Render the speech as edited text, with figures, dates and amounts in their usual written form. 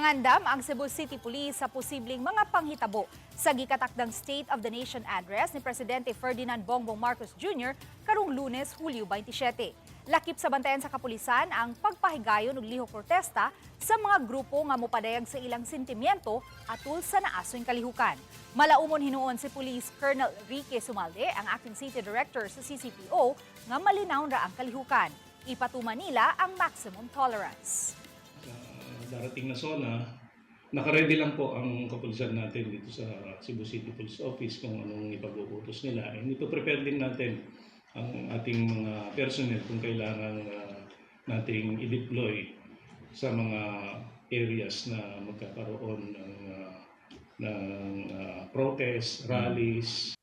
Nangandam ang Cebu City Police sa posibleng mga panghitabo sa gikatakdang State of the Nation Address ni Presidente Ferdinand Bongbong Marcos Jr. karong Lunes, Hulyo 27. Lakip sa bantayan sa kapulisan ang pagpahigayon og lihok protesta sa mga grupo nga mopadayag sa ilang sentimiento atul sa naasoy kalihukan. Malaumon hinuon si Police Colonel Rique Sumalde, ang acting city director sa CCPO, nga malinawon ra ang kalihukan. Ipatuman nila ang maximum tolerance. Sa darating na SONA, naka-ready lang po ang kapulisan natin dito sa Cebu City Police Office kung anong ipag-uutos nila. And ipo-prepare din natin ang ating mga personnel kung kailangan nating i-deploy sa mga areas na magkakaroon ng protest, rallies.